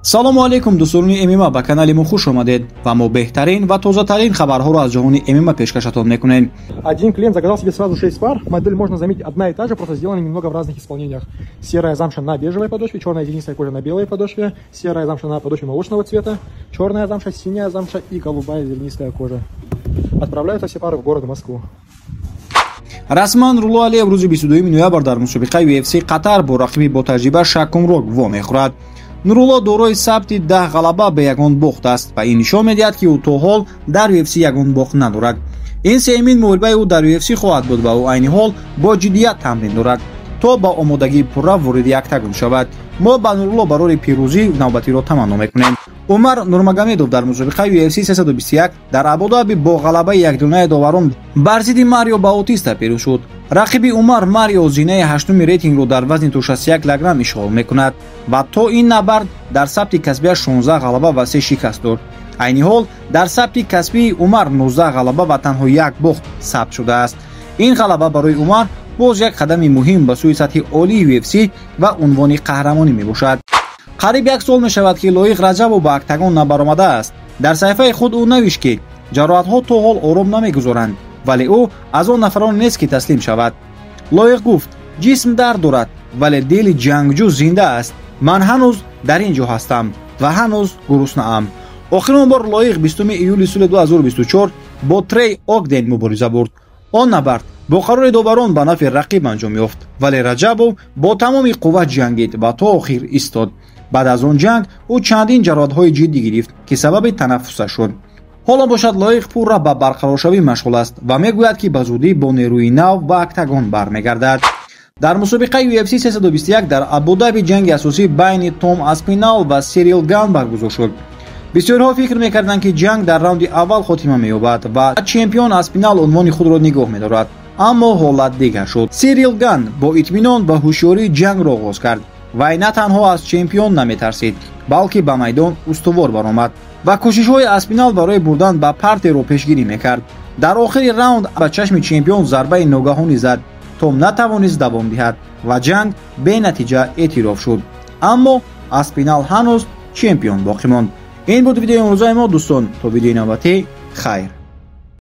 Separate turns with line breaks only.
Салому алейкум, дӯстони ММА, ба канали мо хуш омадед ва мо беҳтарин ва тозатарин хабарҳоро аз ҷаҳони ММА пешкашатон мекунем.
Один клиент заказал себе сразу 6 пар. Модель, можно заметить, одна и та же, просто сделана немного в разных исполнениях. Серая замша на бежевой подошве, черная зернистая кожа на белой подошве, серая замша на подошве молочного цвета, черная замша, синяя замша и голубая зернистая кожа. Отправляются все пары в город Москву.
Расман Нурулло Алиев рӯзи 22 ноябр дар мусобиқаи UFC Қатар бо рақиби ботаҷриба Шакумрок вомехӯрад. Нурулло дорои сабти 10 ғалаба бе ягон бохт аст ва ин нишон медиҳад, ки ӯ то ҳол дар UFC ягон бохт надорад. Ин сеюмин муҳорибаи ӯ дар UFC хоҳад буд ва ӯ айни ҳол бо ҷиддият тамрин дорад, то ба омодагии пурра вориди октагон шавад. Мо ба Нурулло барори пирӯзӣ навбатиро таманно мекунем. Умар Нурмагомедов дар мусобиқаи UFC 321 дар Абудаби бо ғалабаи якдонаи доварон бар зидди Марио Баутиста пирӯз шуд. Рақиби Умар, Марио, зинаи ҳаштуми рейтингро дар вазни то 61 килограмм ишғол мекунад ва то ин набард дар сабти касбиаш 16 ғалаба ва 3 шикаст дорд. Айни ҳол дар сабти касбии Умар 19 ғалаба ва танҳо як бохт сабт шудааст. Ин ғалаба барои Умар боз як қадами муҳим ба сӯи сатҳи олии UFC ва унвони қаҳрамонӣ мебошад. Қариб як сол мешавад, ки Лоиқ Раҷабов ба октагон набаромадааст. Дар саҳифаи худ ӯ навишт, ки ҷароҳатҳо то ҳол ором намегузоранд, вале ӯ аз он нафарон нест, ки таслим шавад. Лоиқ гуфт: «Ҷисм дард дорад, вале дили ҷангҷӯ зинда аст. Ман ҳанӯз дар ин ҷо ҳастам ва ҳанӯз гуруснаам». Охирон бор Лоиқ 20 июли соли 2024 бо Трей Огден мубориза бурд. Он набард бо қарори доварон ба нафъи рақиб анҷом ёфт, вале Раҷабов бо тамоми қувват ҷангид ва то охир истод. Баъд аз он ҷанг ӯ чандин ҷароҳатҳои ҷиддӣ гирифт, ки сабаби танаффусаш шуд. Ҳоло бошад, Лоиқ пурра ба барқароршавӣ машғул аст ва мегӯяд, ки ба зудӣ бо нерӯи нав ба октагон бармегардад. Дар мусобиқаи UFC 321 дар Абудаби ҷанги асосӣ байни Том Аспинал ва Сирил Ган баргузор шуд. Бисёриҳо фикр мекарданд, ки ҷанг дар раунди аввал хотима меёбад ва чемпион Аспинал унвони худро нигоҳ медорад, аммо ҳолат дигар шуд. Сирил Ган бо итминон ва ҳушёрӣ ҷангро оғоз кард. Вай на танҳо аз чемпион наметарсид, балки ба майдон устувор баромад ва кӯшишҳои Аспинал барои бурдан ба партерро пешгирӣ мекард. Дар охири раунд ба чашми чемпион зарбаи ногаҳонӣ зад. Том натавонист давом диҳад ва ҷанг бенатиҷа эътироф шуд, аммо Аспинал ҳанӯз чемпион боқӣ монд. Ин буд видеои имрӯзаи мо, дӯстон. То видеои навбатӣ, хайр.